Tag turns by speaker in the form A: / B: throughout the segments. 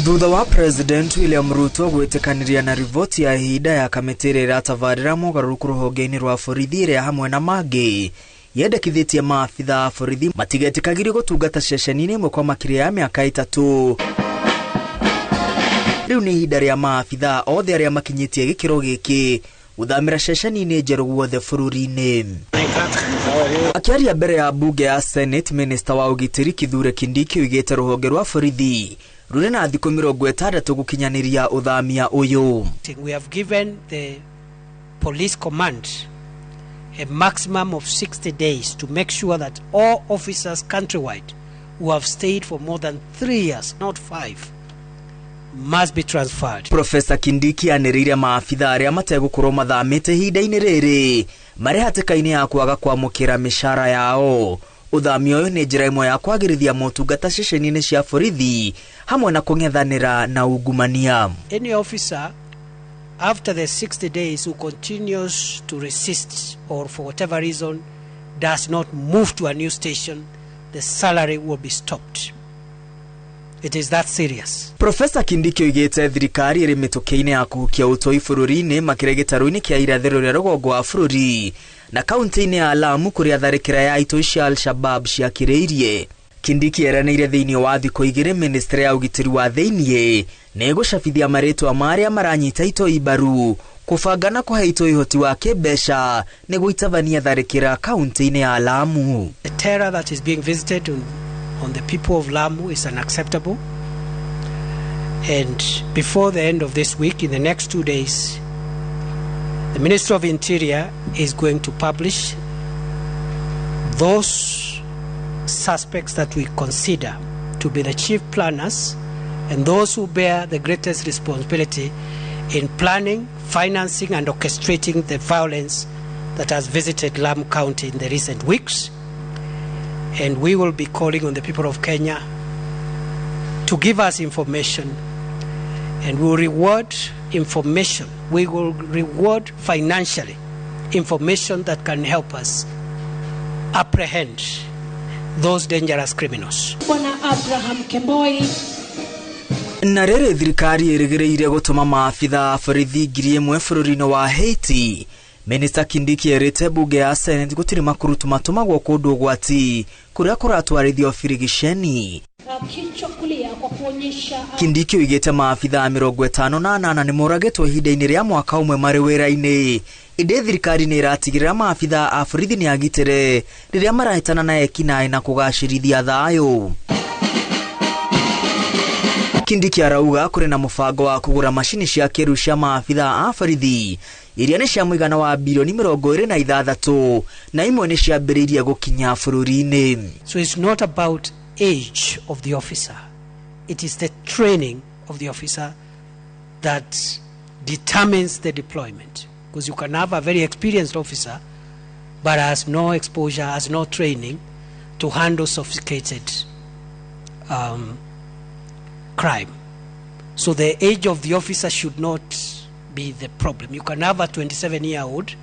A: Thutha wa President William Ruto gwĩtĩkanĩria na riboti ya ihinda ya kamĩtĩ ĩrĩa ĩratabarĩra mogarũrũku rũhonge-inĩ rwa borithi ĩrĩa hamwe na mangĩ yendekithĩtie maabitha a borithi matigetĩkagĩrio gũtungata ceceni-inĩ ĩmwe kwa makĩria ya mĩaka 3. Rĩu nĩ ihinda rĩa maabitha othe arĩa makinyĩtie gĩkĩro gĩkĩ gũthamĩra ceceni-inĩ njerũ guothe bũrũri-inĩ. Akĩaria mbere ya bunge ya Senate, Minister wa ũgitĩri Kithure Kindiki oigĩte rũhonge rwa borithi rũrĩ na thikũ 60 gũkinyanĩria ũthamia ũyũ.
B: We have given the police command a maximum of 60 days to make sure that all officers countrywide who have stayed for more than 3 years, not 5, must be transferred.
A: Professor Kindiki anĩrĩire maabitha arĩa mategũkorwo mathamĩte ihinda-inĩ rĩrĩ marĩ hatĩka-inĩ ya kwaga kwamũkĩra mĩcara yao. Ũthamia ũyũ nĩ njĩra ĩmwe ya kwagĩrithia motungata ceceni-inĩ cia borithi hamwe na kũng'ethanĩra na ungumania.
B: Any officer after the 60 days who continues to resist or for whatever reason does not move to a new station, the salary will be stopped. It is that serious.
A: Professor Kindiki oigĩte thirikari ĩrĩ mĩtũkĩ-inĩ ya kũhukia ũtoi bũrũri-inĩ makĩria gĩtarũ-inĩ kĩa irathĩro rĩa rũgongo wa bũrũri na kaunti-inĩ ya Lamu kũrĩa tharĩkĩra ya itoi cia Al-Shabab ciakĩrĩirie. Kindiki eranĩire thĩinĩ wa thikũ 2 ministry ya ũgitĩri wa thĩinĩ nĩ ĩgũcabithia marĩtwa ma arĩa maranyita itoi mbaru kũbanga na kũhe itoi ũhoti wa kĩmbeca nĩguo itabanie tharĩkĩra kaunti-inĩ ya Lamu.
B: The terror that is being visited on the people of Lamu is unacceptable. And before the end of this week, in the next 2 days, the Ministry of Interior is going to publish those suspects that we consider to be the chief planners and those who bear the greatest responsibility in planning, financing, and orchestrating the violence that has visited Lamu County in the recent weeks. And we will be calling on the people of Kenya to give us information, and we will reward information. We will reward financially information that can help us apprehend those dangerous criminals.
C: Bwana Abraham Kemboi.
A: Na rĩrĩ thirikari ĩrĩgĩrĩire gũtũma maabitha a borithi 1,000 bũrũri-inĩ wa Haiti. Minister Kindiki erĩte bunge ya Senate gũtirĩ makurutu matũmagwo kũndũ ũgwati kũrĩa kũratwarithio birigiceni. Kindiki oigĩte maabitha 58 nĩ moragĩtwo ihinda-inĩ rĩa mwaka ũmwe marĩ wĩra-inĩ. Ĩndĩ thirikari nĩ ĩratigĩrĩra maabitha a borithi nĩ agitĩre rĩrĩa marahĩtana na ekinaĩ na kũgacĩrithia thayũ. Kindiki arauga kũrĩ na mũbango wa kũgũra macini cia kĩrĩu cia maabitha a borithi iria nĩ cia mũigana wa bilioni 26 na imwe nĩ ciambĩrĩirie gũkinya bũrũri-inĩ.
B: So it's not about age of the officer. It is the training of the officer that determines the deployment. Because you can have a very experienced officer but has no exposure, has no training to handle sophisticated crime. So the age of the officer should not be the problem. You can have a 27-year-old,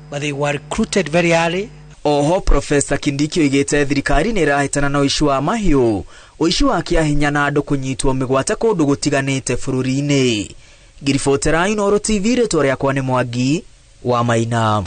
B: but they were recruited very early.
A: Oho Professor Kindiki oigĩte thirikari nĩ ĩrahĩtana na ũici wa mahiũ, ũici wa kĩahinya na andũ kũnyitwo mĩgwate kũndũ gũtiganĩte bũrũri-inĩ. Ngiribotera Inooro TV, rĩtwa rĩakwa nĩ Mwangi wa Maina.